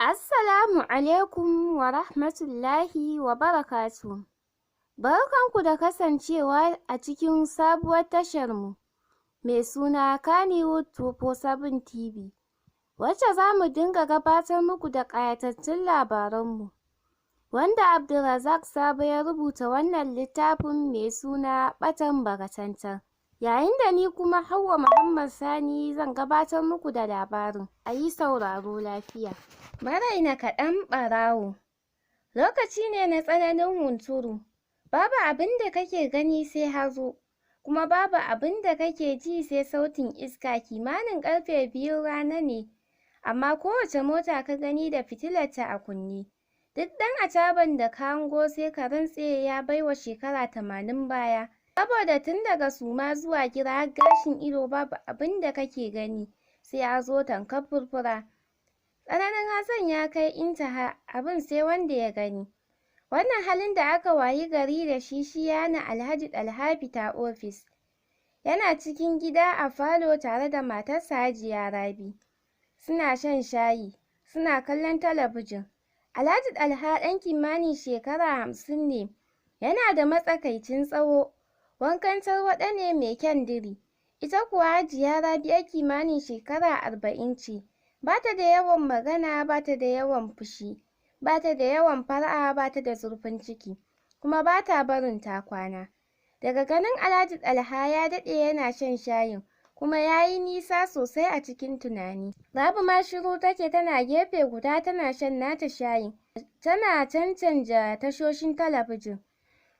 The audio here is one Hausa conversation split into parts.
Assalamu alaikum wa rahmatullahi wa barakatuhu. Barkanku da kasancewa a cikin sabuwar tashar mu mai suna Kannywood 247 TV, wacce zamu dinga gabatar muku da ƙayatattun labaran mu, wanda Abdulrazak Sabo ya rubuta wannan littafin mai suna ɓatan bakatantan, yayin da ni kuma Hauwa Muhammad Sani zan gabatar muku da labarin. Ayi sauraro lafiya. Maraina kaɗan ɓarawo. Lokaci ne na tsananin hunturu, babu abinda kake gani sai hazo, kuma babu abinda kake ji sai sautin iska. Kimanin ƙarfe 2 rana ne, amma kowace mota ka gani da fitilarta a kunne. Duk ɗan acaɓan da ka hango sai ka rantse ya baiwa shekara 80 baya, saboda tun daga suma zuwa gira har gashin ido babu abinda kake gani sai hazo tamkar furfura. Tsananin hazon ya kai intaha, abin sai wanda ya gani. Wannan halin da aka wayi gari da shi shi ya hana Alhaji Ɗalha fita ofis. Yana cikin gida a falo tare da matarsa Hajiya Rabi, suna shan shayi, suna kallon talabijin. Alhaji Ɗalha ɗan kimanin shekara 50 ne, yana da matsakaicin tsawo, wankan tarwaɗa ne mai kyan diri. Ita kuwa Hajiya Rabi 'yar kimanin shekara 40 ce, bata da yawan magana, bata da yawan fushi, bata da yawan fara'a, bata da zurfin ciki, kuma bata barin ta kwana. Daga ganin Alhaji Ɗalha ya daɗe yana shan shayin, kuma yayi nisa sosai a cikin tunani. Rabi ma shiru take, tana gefe guda tana shan nata shayin, tana cancanja tashoshin talabijin.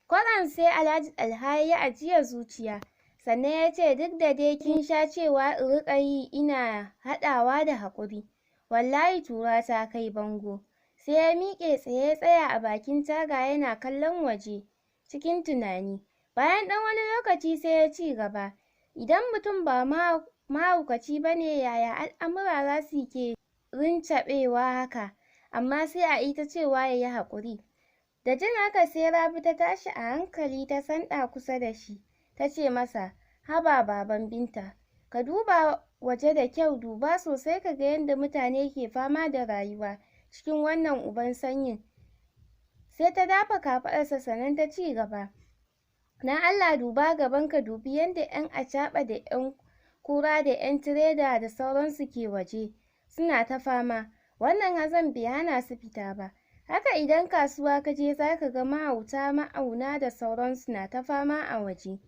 Kwatsam sai Alhaji Ɗalha yayi ajiyar zuciya, sannan yace, duk da dai kin sha cewa in riƙa yi ina haɗawa da haƙuri, wallahi tura ta kai bango. Sai ya miƙe tsaye ya tsaya a bakin taga yana kallon waje cikin tunani. Bayan ɗan wani lokaci sai ya ci gaba, idan mutum ba mahaukaci bane, yaya al'amura zasu ke rincaɓewa haka, amma sai a yi ta cewa yayi haƙuri? Da jin haka sai Rabi ta tashi a hankali ta sanda kusa da shi, tace masa, haba baban Binta, ka duba waje da kyau, duba sosai kaga yanda mutane ke fama da rayuwa cikin wannan uban sanyin. Sai ta dafa kafaɗarsa sannan ta ci gaba, dan Allah duba gaban ka, dubi yanda ƴan acaɓa da ƴan kura da ƴan tireda da sauransu ke waje suna ta fama, wannan hazon bai hana su fita ba. Haka idan kasuwa kaje zaka ga mahauta, ma'auna da sauransu na ta fama a waje,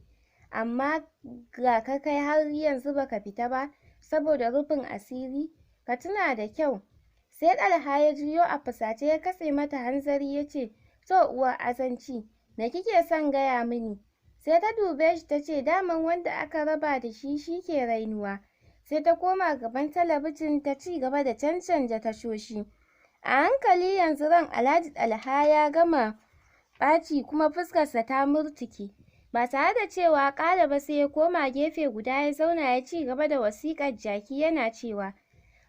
amma ga ka kai har yanzu baka fita ba saboda rufin asiri. Ka tuna da kyau. Sai Ɗalha ya juyo a fusace ya katse mata hanzari yace, to uwar azanci, me kike son gaya mini? Sai ta dube shi tace, daman wanda aka raba da shi shike rainuwa. Sai ta koma gaban talabijin ta ci gaba da cancanja tashoshi a hankali. Yanzu ran Alhaji Ɗalha ya gama ɓaci kuma fuskarsa ta murtuke. Ba tare da cewa ƙala ba sai ya koma gefe guda ya zauna ya ci gaba da wasiƙar jaki, yana cewa,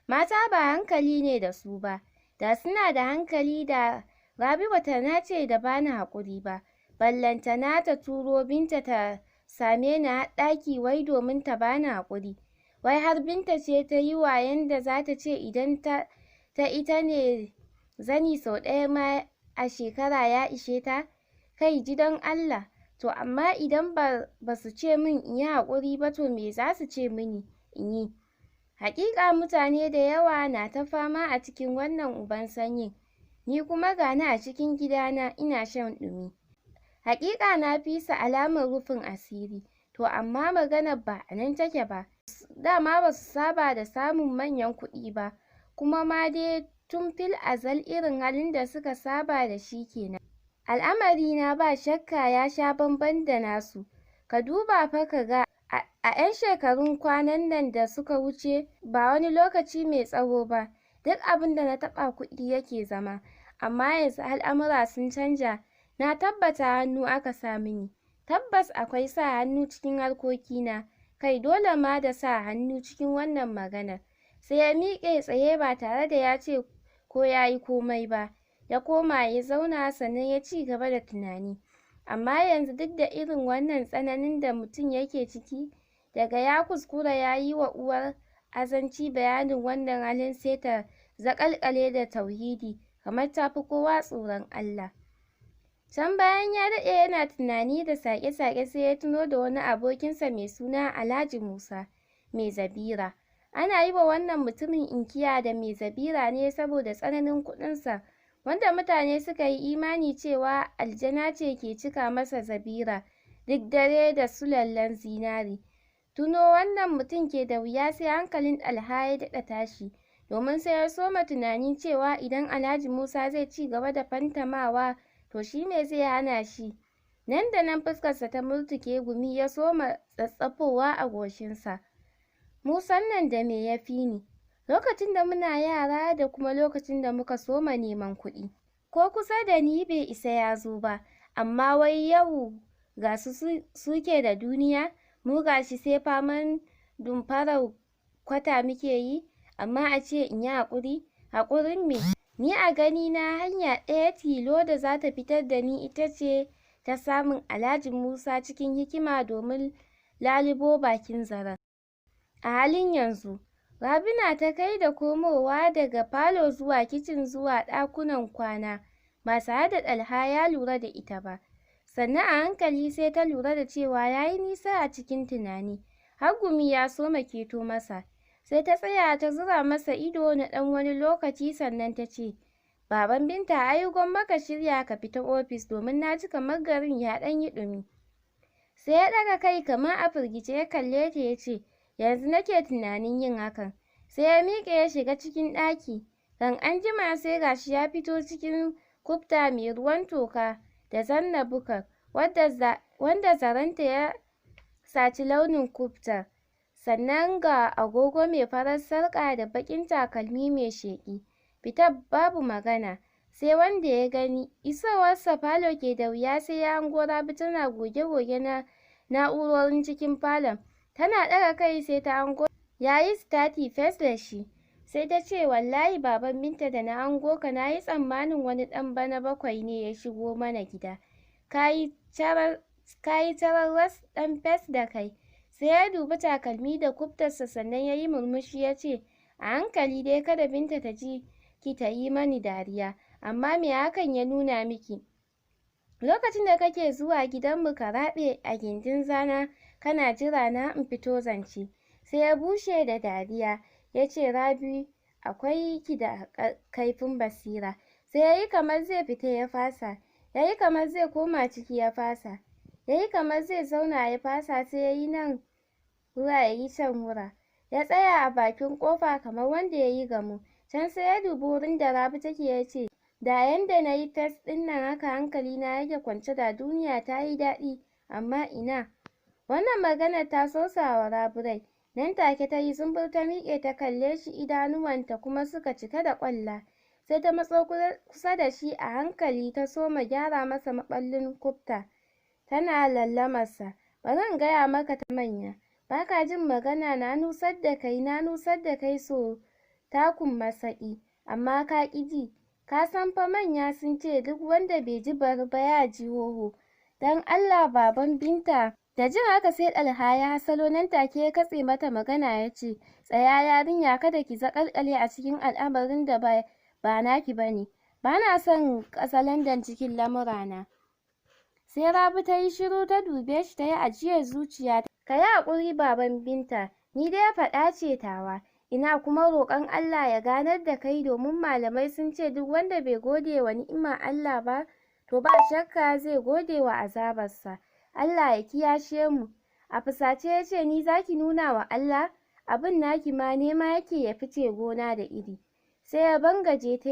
mata ba hankali ne da su ba, da suna da hankali da Rabi bata nace da bani haƙuri ba, ballantana ta turo Binta ta same ni har ɗaki wai domin ta bani haƙuri. Wai har Binta ce ta yi wayon da zata ce idan ta ita ne zani sau ɗaya ma a shekara ya ishe ta. Kai ji don Allah. To amma idan ba su ce min in yi haƙuri ba, to me zasu ce mini in yi? Haƙiƙa mutane da yawa na ta fama a cikin wannan uban sanyin, ni kuma gani a cikin gidana ina shan ɗumi. Haƙiƙa na fi su alamar rufin asiri. To amma maganar ba a nan take ba, dama basu saba da samun manyan kuɗi ba, kuma ma dai tun fil azal irin halin da suka saba da shi kenan. Al'amarina ba shakka ya sha bamban da nasu. Ka duba fa ka ga a 'yan shekarun kwanan nan da suka wuce, ba wani lokaci mai tsawo ba, duk abinda na taɓa kuɗi yake zama, amma yanzu al'amura sun canja. Na tabbata hannu aka sa mini. Tabbas akwai sa hannu cikin harkokina, kai dole ma da sa hannu cikin wannan maganar. Sai ya miƙe tsaye ba tare da ya ce ko yayi komai ba, ya koma ya zauna sannan ya ci gaba da tunani. Amma yanzu duk da irin wannan tsananin da mutum yake ciki, daga ya kuskura ya yi wa uwar azanci bayanin wannan halin, sai ta zaƙalƙale da tauhidi kamar ta fi kowa tsoron Allah. Can bayan ya daɗe yana tunani da saƙe-saƙe, sai ya tuno da wani abokinsa mai suna Alhaji Musa Mai Zabira. Ana yi wa wannan mutumin inkiya da Mai Zabira ne saboda tsananin kuɗinsa, wanda mutane suka yi imani cewa aljana ce ke cika masa zabira duk dare da sulallen zinari. Tuno wannan mutum ke da wuya, sai hankalin Ɗalha ya daɗa tashi, domin sai ya soma tunanin cewa idan Alhaji Musa zai ci gaba da fantamawa, to shi me zai hana shi? Nan da nan fuskarsa ta murtuke, gumi ya soma tsattsafowa a goshinsa. Musan nan da me ya fi ni? Lokacin da muna yara da kuma lokacin da muka soma neman kuɗi, ko kusa da ni bai isa ya zo ba, amma wai yau ga su suke da duniya, mu gashi sai faman dumfarar kwata muke yi, amma a ce in yi haƙuri. Haƙurin me? Ni a gani na, hanya ɗaya tilo da za ta fitar da ni ita ce ta samun Alhaji Musa cikin hikima domin lalubo bakin zaren. A halin yanzu, Rabi na ta kai da komowa daga falo zuwa kicin zuwa ɗakunan kwana ba tare da Ɗalha ya lura da ita ba. Sannan a hankali sai ta lura da cewa ya yi nisa a cikin tunani, har gumi ya soma keto masa. Sai ta tsaya ta zura masa ido na ɗan wani lokaci, sannan ta ce, "Baban Binta, ai gwamma ka shirya ka fita ofis, domin na ji kamar garin ya ɗan yi ɗumi." Sai ya ɗaga kai kamar a firgice ya kalle ta ya ce, "Yanzu nake tunanin yin hakan." Sai ya miƙe ya shiga cikin ɗaki. Kan anjima sai gashi ya fito cikin kufta mai ruwan toka da zanna bukar, wanda zarenta ya saci launin kuftar. Sannan ga agogo mai farar sarƙa da baƙin takalmi mai sheƙi. Fitar babu magana, sai wanda ya gani. Isowarsa falo ke da wuya, sai ya hango Rabi tana goge-goge na na'urorin cikin falon. Tana ɗaga kai sai ta hango ya yi sitati fes da shi. Sai ta ce, "Wallahi Baban Binta, da na hango ka na yi tsammanin wani ɗan bana bakwai ne ya shigo mana gida. Ka yi cararras ɗan fes da kai." Sai ya dubi takalmi da kuftarsa, sannan ya yi murmushi ya ce, "A hankali dai, kada Binta ta ji ki ta yi mani dariya, amma me hakan ya nuna miki? Lokacin da kake zuwa gidanmu ka raɓe a gindin zana kana jira na in fito zance." Sai ya bushe da dariya ya ce, "Rabi, akwai ki da kaifin basira." Sai ya yi kamar zai fita ya fasa, ya yi kamar zai koma ciki ya fasa, ya yi kamar zai zauna ya fasa, sai ya yi nan wura ya yi can wura. Ya tsaya a bakin ƙofa kamar wanda ya yi gamo. Can sai ya dubi wurin da Rabi take ya ce, "Da yanda na yi fes ɗin nan haka hankalina yake kwance, da duniya ta yi daɗi, amma ina." Wannan maganar ta sosa wa Rabi rai. Nan take ta yi zumbur ta miƙe ta kalle shi, idanuwanta kuma suka cika da ƙwalla. Sai ta matso kusa da shi a hankali ta soma gyara masa maɓallin kufta, tana lallamarsa. "Bari in gaya maka ta manya, baka jin magana. Na nusar da kai, na nusar da kai so takun masaƙi, amma ka ƙi ji. Ka san fa manya sun ce duk wanda bai ji bari ba ya ji hoho. Don Allah, Baban Binta." Da jin haka sai Ɗalha ya hasalo, nan take ya katse mata magana ya ce, "Tsaya yarinya, kada ki zaƙalƙale a cikin al'amarin da ba naki bane. Bana son katsalandan cikin lamurana." Sai Rabi ta yi shiru ta dube shi ta yi ajiyar zuciya. "Ka yi haƙuri Baban Binta, ni dai faɗa ce tawa. Ina kuma roƙon Allah ya ganar da kai, domin malamai sun ce duk wanda bai gode wa ni'imar Allah ba, to ba shakka zai gode wa azabarsa. Allah ya kiyashe mu." A fusace ya ce, "Ni zaki nuna wa Allah? Abin naki ma nema yake ya fice gona da iri." Sai ya bangaje ta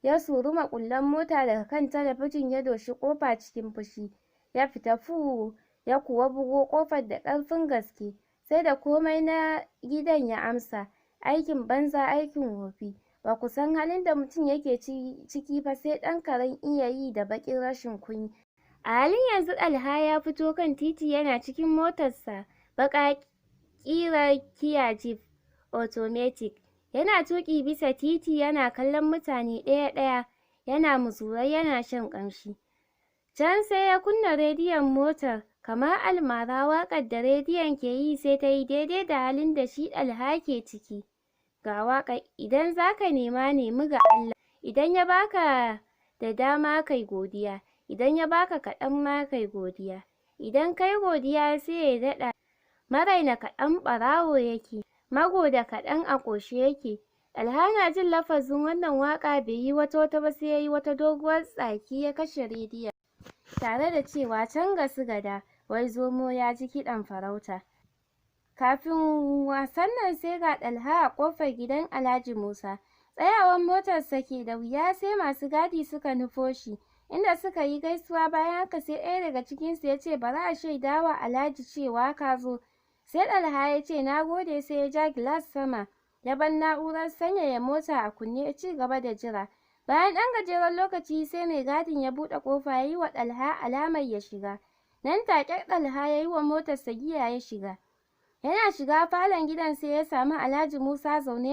ya suri maƙullan mota daga kan talabijin ya doshi ƙofa cikin fushi. Ya fita fu, ya kuwa bugo ƙofar da ƙarfin gaske, sai da komai na gidan ya amsa. "Aikin banza, aikin wofi, ba ku san halin da mutum yake ciki ba sai ɗan karen iya yi da baƙin rashin kunya." A halin yanzu Ɗalha ya fito kan titi yana cikin motarsa baƙa ƙirar Kia Jeep automatic. Yana tuƙi bisa titi yana kallon mutane ɗaya-ɗaya, yana muzurai yana shan ƙamshi. Can sai ya kunna rediyon motar. Kamar almara, waƙar da rediyon ke yi sai ta yi daidai da halin da shi Ɗalha ke ciki. Ga waƙar: Idan zaka nema, nemi ga Allah. Idan ya baka da dama, kai godiya. Idan ya baka kaɗan ma, kai godiya. Idan kai godiya, sai ya daɗa. Maraina kaɗan ɓarawo yake, magoda kaɗan a ƙoshe yake. Ɗalha na jin lafazin wannan waƙa, bai yi wata wata ba sai yayi wata doguwar tsaki, ya kashe rediyon tare da cewa, "Can gasu gada, wai zomo ya ji kiɗan farauta." Kafin wasan nan, sai ga Ɗalha a ƙofar gidan Alhaji Musa. Tsayawar motarsa ke da wuya, sai masu gadi suka nufo shi, inda suka yi gaisuwa. Bayan haka, sai ɗaya daga cikinsu ya ce, "Bari a shaidawa Alhaji cewa ka zo." Sai Ɗalha ya ce, "Na gode." Sai ya ja gilas sama, ya bar na'urar sanyaya mota a kunne, ya ci gaba da jira. Bayan ɗan gajeren lokaci, sai mai gadin ya buɗe ƙofa, ya yi wa Ɗalha alamar ya shiga. Nan take Ɗalha ya yi wa motarsa giya ya shiga. Yana shiga falon gidan, sai ya samu Alhaji Musa zaune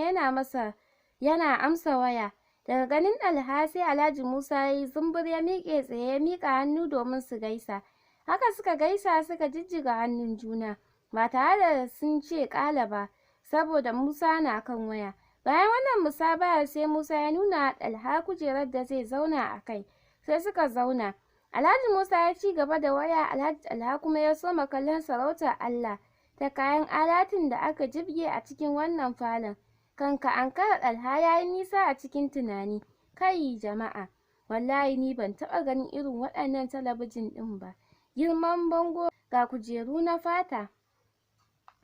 yana amsa waya. Daga ganin Ɗalha, sai Alhaji Musa ya yi zumbur, ya miƙe tsaye, ya miƙa hannu domin su gaisa. Haka suka gaisa, suka jijjiga hannun juna ba tare da sun ce ƙala ba, saboda Musa na kan waya. Bayan wannan musabahar, sai Musa ya nuna Ɗalha kujerar da zai zauna a kai, sai suka zauna. Alhaji Musa ya ci gaba da waya, Alhaji Ɗalha kuma ya soma kallon sarautar Allah ta kayan alatun da aka jibge a cikin wannan falon. Kan ka ankara, Ɗalha ya yi nisa a cikin tunani. "Kai jama'a, wallahi ni ban taɓa ganin irin waɗannan talabijin ɗin ba. Girman bango, ga kujeru na fata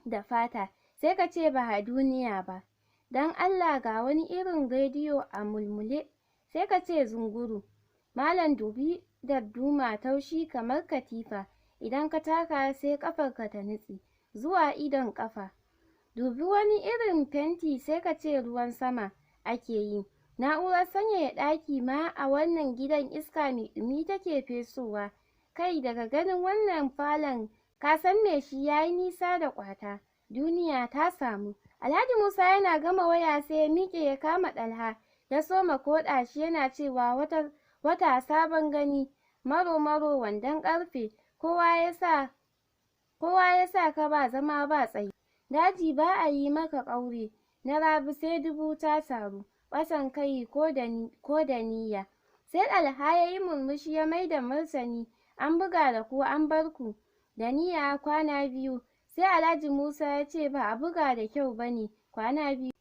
da fata, sai ka ce ba a duniya ba. Don Allah, ga wani irin rediyo a mulmule, sai ka ce zunguru. Malam, dubi darduma taushi kamar katifa, idan ka taka sai ƙafarka ta nutse zuwa idon ƙafa. Dubi wani irin fenti, sai ka ce ruwan sama ake yi. Na'urar sanyaya ɗaki ma a wannan gidan iska mai ɗumi take fesowa. Kai, daga ganin wannan falon ka san me shi yayi nisa da ƙwata. Duniya ta samu." Alhaji Musa yana gama waya, sai ya miƙe, ya kama Ɗalha, ya soma koɗa shi, yana cewa, "Wata wata sabon gani, maro maro wandon ƙarfe, kowa ya sa ka ba zama ba tsayi. Daji ba a yi maka ƙaure, na Rabi sai dubu ta taru, ɓatan kai ko da niyya." Sai Ɗalha ya yi murmushi, ya maida martani, "An buga da ku an bar ku da niyya kwana biyu." Sai Alhaji Musa ya ce, "Ba a buga da kyau ba ne kwana biyu.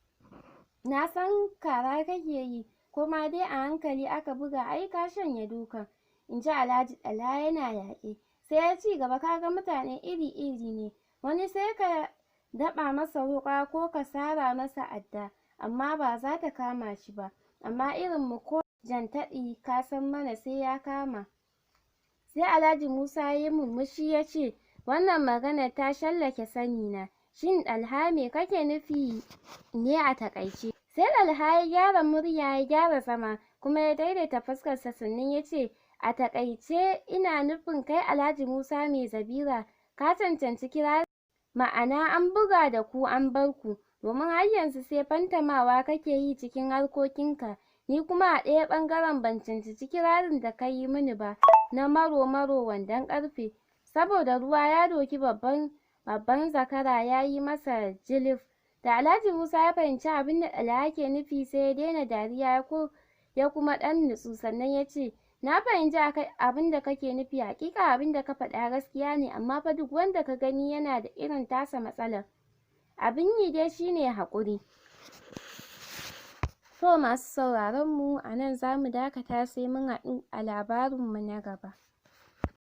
Na san kara kake yi. Ko ma dai a hankali aka buga, ai ka shanye dukan," in ji Alhaji Ɗalha yana yaƙe. Sai ya ci gaba, "Kaga mutane iri-iri ne. Wani sai ka daɓa masa wuƙa ko ka sara masa adda, amma ba za ta kama shi ba. Amma irin mu, ko jantaɗi ka san mana, sai ya kama." Sai Alhaji Musa ya yi murmushi, ya ce, "Wannan maganar ta shallake sani na. Shin Ɗalha, me kake nufi ne a taƙaice?" Sai Ɗalha ya gyara murya, ya gyara zama, kuma ya daidaita fuskarsa, sannan ya ce, "A taƙaice ina nufin kai Alhaji Musa Mai Zabira, ka cancanci kira, ma'ana an buga da ku an bar ku, domin har yanzu sai fantamawa kake yi cikin harkokinka. Ni kuma a ɗaya ɓangaren, ban cancanci kirarin da ka yi mini ba na maro-maro wandon ƙarfe, saboda ruwa ya doki babban zakara ya yi masa jilif." Da Alhaji Musa ya fahimci abin da Ɗalha ke nufi, sai ya daina dariya, ya kuma ɗan nutsu, sannan ya ce, "Na fahimci abin da kake nufi. Haƙiƙa abin da ka faɗa gaskiya ne, amma fa duk wanda ka gani yana da irin tasa matsalar. Abin yi dai shine haƙuri." To, masu sauraron mu, a nan zamu dakata, sai mun haɗu a labarin mu na gaba.